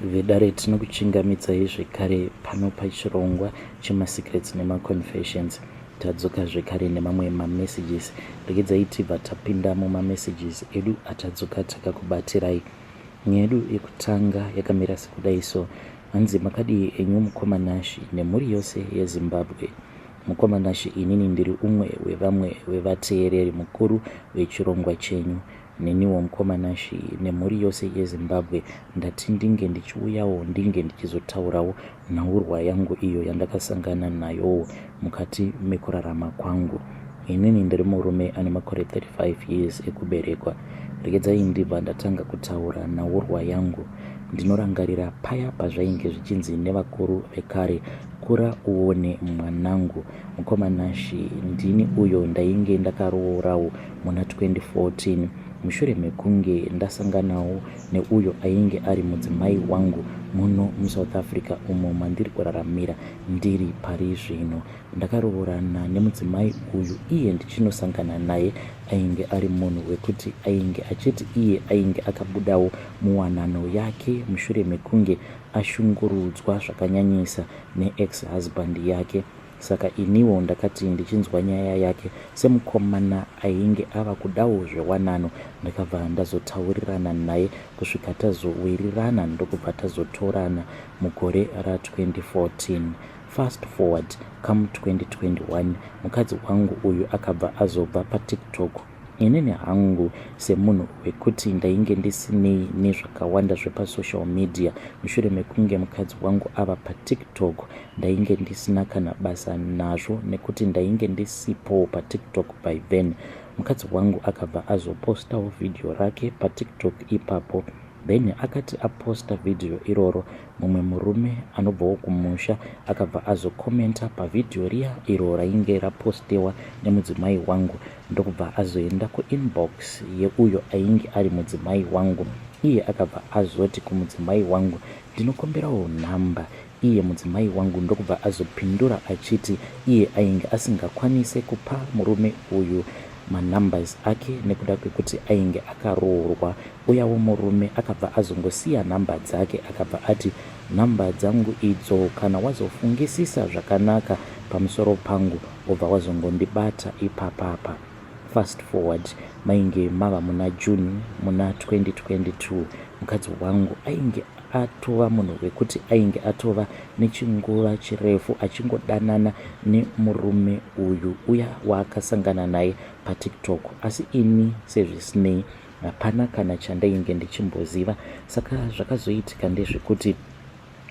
Vedare tinokuchingamidzai zvekare pano pachirongwa chemaSecrets nemaConfessions. Tadzoka zvekare nemamwe mamessages. Regedzai tibva tapinda mumamessages edu atadzoka takakubatirai. Nyaya yedu yekutanga yakamira sekudai so. Hanzi makadii enyu mukoma Nashi nemhuri yose yeZimbabwe. Mukoma Nashi inini ndiri umwe wevamwe wevateereri mukuru vechirongwa chenyu. Neniwo mkoma Nashy nemhuri yose yeZimbabwe ndati ndinge ndichiuyawo ndinge ndichizotaurawo nhaurwa yangu iyo yandakasangana nayowo mukati mekurarama kwangu. Inini ndiri murume ane makore 35 years ekuberekwa. Regedzai ndibva ndatanga kutaura nhaurwa yangu. Ndinorangarira paya pazvainge zvichinzi nevakuru vekare kura uone mwanangu. Mukoma Nashy ndini uyo ndainge ndakaroorawo muna 2014 mushure mekunge ndasanganawo neuyo ainge ari mudzimai wangu muno muSouth Africa umo mandiri kuraramira ndiri pari zvino. Ndakaroorana nemudzimai uyu iye ndichinosangana naye ainge ari munhu wekuti ainge achiti iye ainge akabudawo muwanano yake mushure mekunge ashungurudzwa zvakanyanyisa neex husband yake Saka iniwo ndakati ndichinzwa nyaya yake semukomana ainge ava kudawo zvewanano ndakabva ndazotaurirana naye kusvika tazowirirana ndokubva tazotorana mugore ra 2014. Fast forward come 2021 mukadzi wangu uyu akabva azobva paTiktok Inini hangu semunhu wekuti ndainge ndisinei nezvakawanda zvepasocial media mushure mekunge mukadzi wangu ava paTiktok ndainge ndisina kana basa nazvo nekuti ndainge ndisipowo paTiktok by then. Mukadzi wangu akabva azopostawo video rake paTiktok ipapo then akati aposta video iroro mumwe murume anobvawo kumusha akabva azokomenta pavideo riya iro rainge rapostewa nemudzimai wangu ndokubva azoenda kuinbox yeuyo ainge ari mudzimai wangu iye akabva azoti kumudzimai wangu ndinokumbirawo nhamba iye mudzimai wangu ndokubva azopindura achiti iye ainge asingakwanise kupa murume uyu manumbers ake nekuda kwekuti ainge akaroorwa uyawo murume akabva azongosiya nhamba dzake akabva ati nhamba dzangu idzo kana wazofungisisa zvakanaka pamusoro pangu wobva wazongondibata ipapapa. Fast forward mainge mava muna June muna 2022 mukadzi wangu ainge atova munhu wekuti ainge atova nechinguva chirefu achingodanana nemurume uyu uya waakasangana naye paTiktok asi ini sezvisinei hapana kana chandainge ndichimboziva saka zvakazoitika ndezvekuti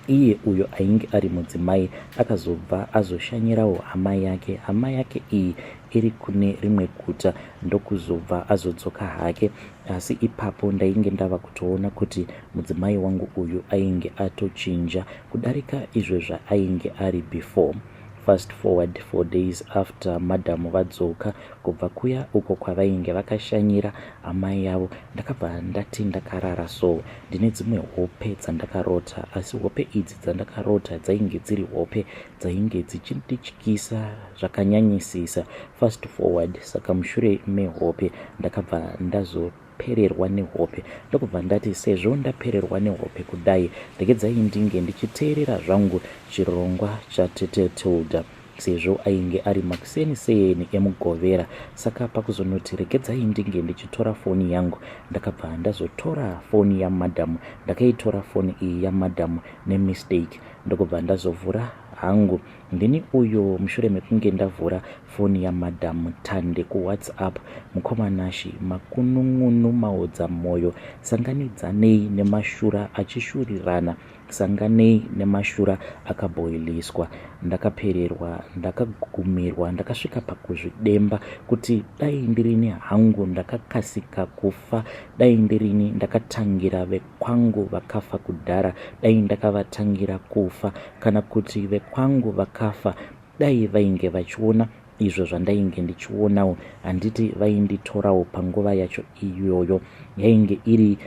Iye uyo ainge ari mudzimai akazobva azoshanyirawo hama yake, hama yake iyi iri kune rimwe guta ndokuzobva azodzoka hake. Asi ipapo ndainge ndava kutoona kuti mudzimai wangu uyu ainge atochinja kudarika izvo zvaainge ari before. Fast forward four days after madam vadzoka kubva kuya uko kwavainge vakashanyira amai yavo ndakabva ndati ndakarara so ndine dzimwe hope dzandakarota asi hope idzi dzandakarota dzainge dziri hope dzainge dzichindityisa zvakanyanyisisa. Fast forward saka mushure mehope ndakabva ndazo ndapererwa nehope ndokubva ndati sezvo ndapererwa nehope kudai regedzai ndinge ndichiteerera zvangu chirongwa chatete Tilda sezvo ainge ari makuseni seni emugovera saka pakuzonoti regedzai ndinge ndichitora foni yangu ndakabva ndazotora foni yamadam ndakaitora foni iyi yamadam nemistake ndokubva ndazovhura hangu Ndini uyo mushure mekunge ndavhura foni yaMadam Tande kuWhatsApp. Mukoma Nashy, makunun'unu maodza moyo. Sanganidzanei nemashura achishurirana, sanganei nemashura akabhoiliswa. Ndakapererwa, ndakagumirwa, ndakasvika pakuzvidemba kuti dai ndirini hangu ndakakasika kufa, dai ndirini ndakatangira vekwangu vakafa kudhara dai ndakavatangira kufa kana kuti vekwangu vakafa dai vainge vachiona izvo zvandainge ndichionawo handiti vainditorawo panguva yacho iyoyo yainge iri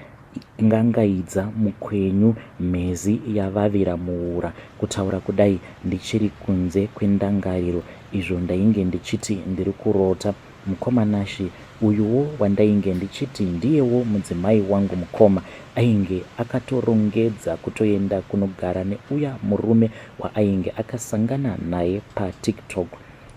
ngangaidza mukwenyu mhezi yavavira muura kutaura kudai ndichiri kunze kwendangariro izvo ndainge ndichiti ndiri kurota. Mukoma Nashy uyuwo wandainge ndichiti ndiyewo mudzimai wangu mukoma ainge akatorongedza kutoenda kunogara neuya murume waainge akasangana naye paTikTok.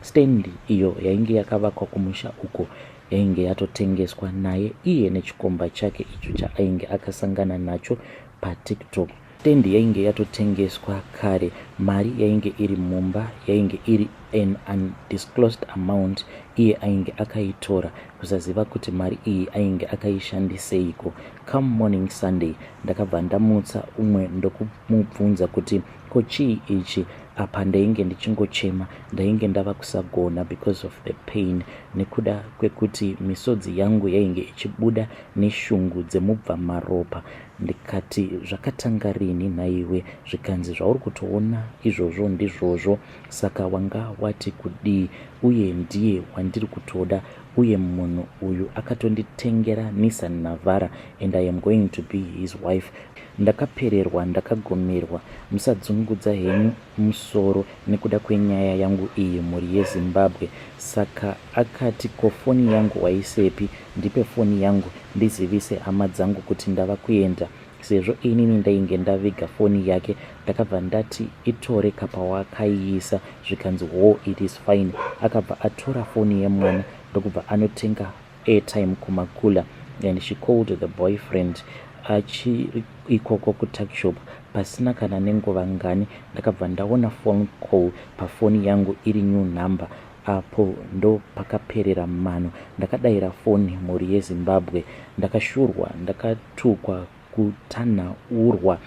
Stand iyo yainge yakavakwa kumusha uko yainge yatotengeswa naye iye nechikomba chake icho chaainge akasangana nacho paTikTok. Stand yainge yatotengeswa kare, mari yainge iri mumba yainge iri an undisclosed amount iye ainge akaitora, kusaziva kuti mari iyi ainge akaishandiseiko. Come morning Sunday ndakabva ndamutsa umwe ndokumubvunza kuti ko chii ichi, apa ndainge ndichingochema, ndainge ndava kusagona because of the pain nekuda kwekuti misodzi yangu yainge ichibuda neshungu dzemubvamaropa. Ndikati zvakatanga rinhi nhaiwe zvikanzi zvauri kutoona izvozvo ndizvozvo saka wanga wati kudii uye ndiye wandiri kutoda uye munhu uyu akatonditengera Nissan Navara and I am going to be his wife. Ndakapererwa ndakagumirwa musadzungudza henyu musoro nekuda kwenyaya yangu iyi mhuri yeZimbabwe saka akati ko foni yangu waisepi ndipe foni yangu ndizivise hama dzangu kuti ndava kuenda sezvo inini ndainge ndaviga foni yake ndakabva ndati itore kapawakaiisa zvikanzi hoo it is fine akabva atora foni yemwana ndokubva anotenga airtime kumakula and she called the boyfriend achiri ikoko kutuckshop pasina kana nenguva ngani ndakabva ndaona phone call pafoni yangu iri new number apo ndopakaperera mano ndakadaira foni mhuri yeZimbabwe ndakashurwa ndakatukwa kutanhaurwa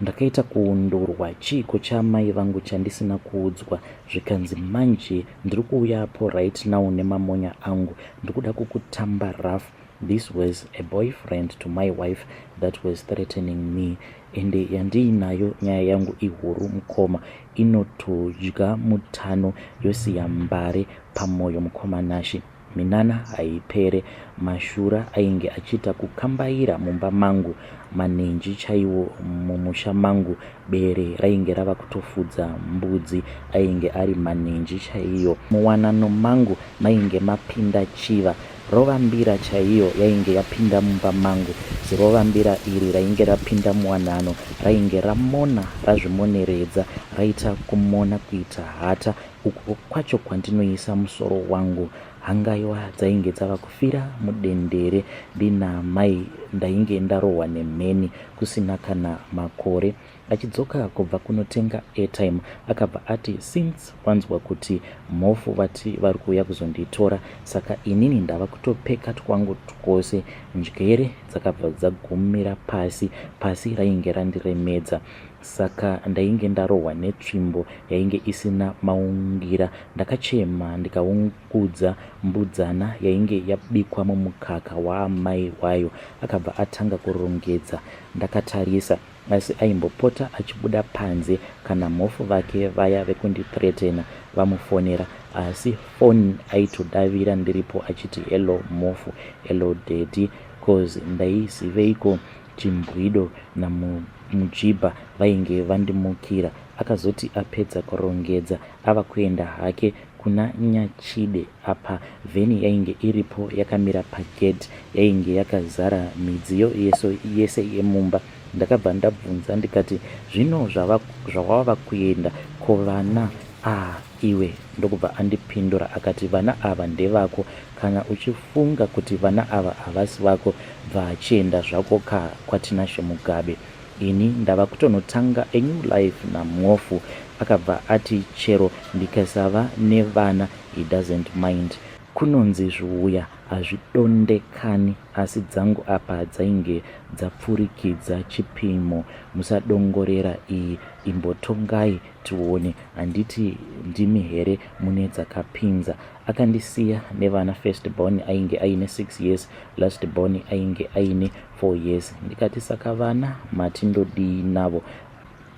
ndakaita kuundurwa chiiko chaamai vangu chandisina kuudzwa zvikanzi manje ndiri kuuyapo right now nemamonya angu ndikuda kukutamba rough this was a boyfriend to my wife that was threatening me ende yandiinayo nyaya yangu ihuru mukoma inotodya mutano yosiya mbare pamoyo mukoma Nashy minana haipere mashura ainge achiita kukambaira mumba mangu manenji chaiwo mumusha mangu bere rainge rava kutofudza mbudzi ainge ari manenji chaiyo muwanano mangu mainge mapinda chiva rovambira chaiyo yainge yapinda mumba mangu zirovambira iri rainge rapinda muwanano rainge ramona razvimoneredza raita kumona kuita hata uko kwacho kwandinoisa musoro wangu hangaiwa dzainge dzava kufira mudendere ndina mai ndainge ndarohwa nemheni kusina kana makore achidzoka kubva kunotenga airtime akabva ati since wanzwa kuti mhofu vati vari kuuya kuzonditora saka inini ndava kutopeka twangu twose njere dzakabva dzagumira pasi pasi rainge randiremedza saka ndainge ndarohwa netsvimbo yainge isina maungira ndakachema ndikaungudza mbudzana yainge yabikwa mumukaka waamai wayo akabva atanga kurongedza ndakatarisa asi aimbopota achibuda panze kana mhofu vake vaya vekundithreatena vamufonera asi foni aitodavira ndiripo achiti hello mhofu hello daddy cause ndaiziveiko chimbwido namujibha vainge vandimukira akazoti apedza kurongedza ava kuenda hake kuna nyachide apa vheni yainge iripo yakamira pagedhi yainge yakazara midziyo yese yemumba ndakabva ndabvunza ndikati zvino zvawava kuenda ko vana ah iwe ndokubva andipindura akati vana ava ndevako kana uchifunga kuti vana ava havasi vako bva achienda zvako ka kwaTinashe Mugabe ini ndava kutonotanga a new life namwofu akabva ati chero ndikasava nevana he doesn't mind kunonzi zviuya hazvidondekani asi dzangu apa dzainge dzapfurikidza chipimo musadongorera iyi imbotongai tione handiti ndimi here mune dzakapinza akandisiya nevana first born ainge aine 6 years last born ainge aine 4 years ndikati saka vana mati ndodii navo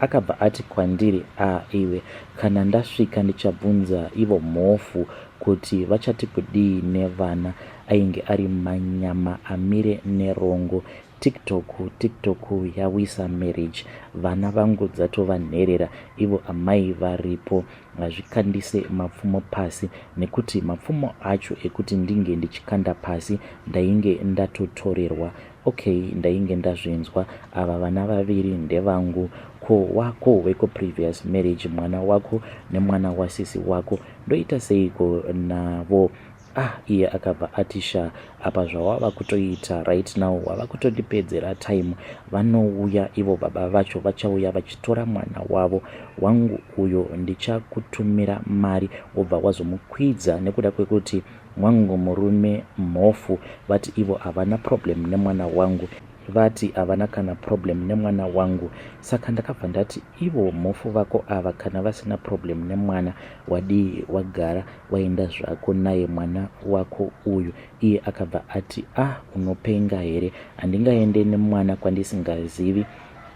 akabva ati kwandiri a iwe kana ndasvika ndichabvunza ivo mhofu kuti vachati kudii nevana ainge ari manyama amire nerongo. TikTok TikTok yawisa marriage vana vangu dzatova nherera ivo amai varipo hazvikandise mapfumo pasi nekuti mapfumo acho ekuti ndinge ndichikanda pasi ndainge ndatotorerwa okay ndainge ndazvinzwa ava vana vaviri ndevangu ko wako weko previous marriage mwana wako nemwana wasisi wako ndoita seiko navo Ah iye akabva ati sha apa zvawava kutoita right now wava kutondipedzera time vanouya ivo baba vacho vachauya vachitora mwana wavo wangu uyo ndichakutumira mari wobva wazomukwidza nekuda kwekuti wangu murume mhofu vati ivo havana problem nemwana wangu vati havana kana problem nemwana wangu saka ndakabva ndati ivo mhofu vako ava kana vasina problem nemwana wadii wagara waenda zvako naye mwana wako uyu iye akabva ati ah unopenga here handingaende nemwana kwandisingazivi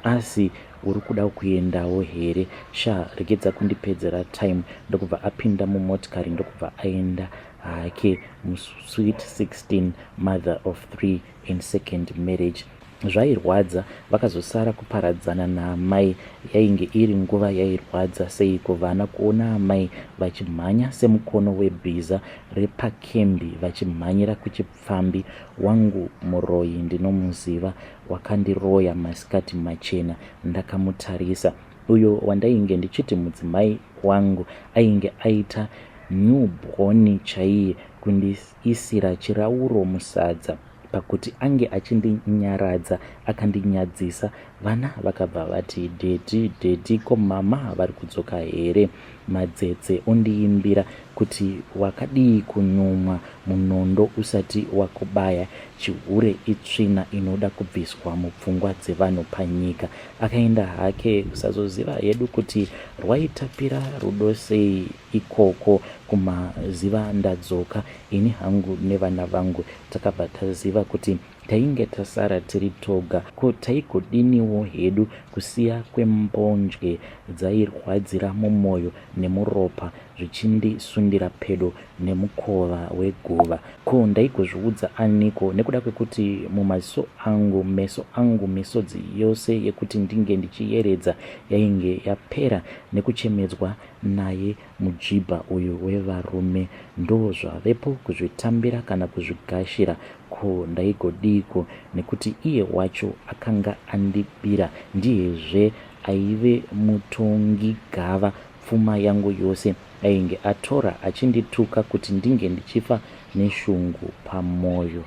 asi uri kuda kuendawo here sha regedza kundipedzera time ndokubva apinda mumotikari ndokubva aenda hake musweet 16 mother of three in second marriage Zvairwadza vakazosara kuparadzana naamai yainge iri nguva yairwadza seiko vana kuona amai vachimhanya semukono webhiza repakembi vachimhanyira kuchipfambi wangu muroyi ndinomuziva wakandiroya masikati machena ndakamutarisa uyo wandainge ndichiti mudzimai wangu ainge aita new born chaiye kundiisira chirauro musadza Pakuti ange achindinyaradza akandinyadzisa. Vana vakabva vati daddy daddy ko mama vari kudzoka here? Madzetse ondiimbira kuti wakadii kunyumwa munondo usati wakubaya. Chihure itsvina inoda kubviswa mupfungwa dzevanhu panyika. Akaenda hake kusazoziva hedu kuti rwaitapira rudo sei ikoko kumaziva ndadzoka ini hangu nevana vangu Takabva taziva kuti tainge tasara tiri toga. Ko taigodiniwo hedu kusiya kwembonje dzairwadzira mumoyo nemuropa zvichindisundira pedo nemukova weguva. Ko ndaigozviudza aniko nekuda kwekuti mumaziso angu, meso angu misodzi yose yekuti ndinge ndichiyeredza yainge yapera nekuchemedzwa naye Mujibha uyu wevarume ndozvavepo kuzvitambira kana kuzvigashira ko ndaigodiiko nekuti iye wacho akanga andibira ndiyezve aive mutongi gava pfuma yangu yose ainge atora achindituka kuti ndinge ndichifa neshungu pamoyo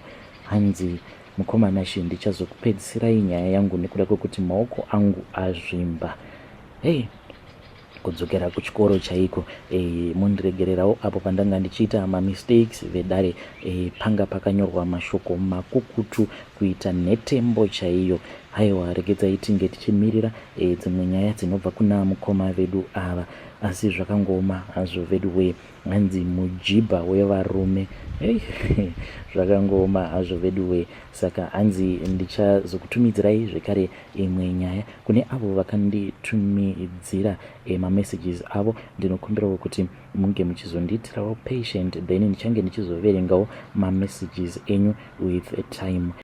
hanzi mukoma Nashe ndichazokupedzisirai nyaya yangu nekuda kwekuti maoko angu azvimba hey kudzokera kuchikoro chaiko e, mondiregererawo apo pandanga ndichiita mamistakes vedare e, panga pakanyorwa mashoko makukutu kuita nhetembo chaiyo haiwa regedzai tinge tichimirira e, dzimwe nyaya dzinobva kuna mukoma vedu ava asi zvakangooma hazvo vedu wee hanzi mujibha wevarume hey, zvakangooma hazvo veduwe saka hanzi ndichazokutumidzirai zvekare imwe nyaya kune avo vakanditumidzira eh, mamessages avo ndinokumbirawo kuti munge muchizondiitirawo patient then ndichange ndichizoverengawo mamessages enyu with time.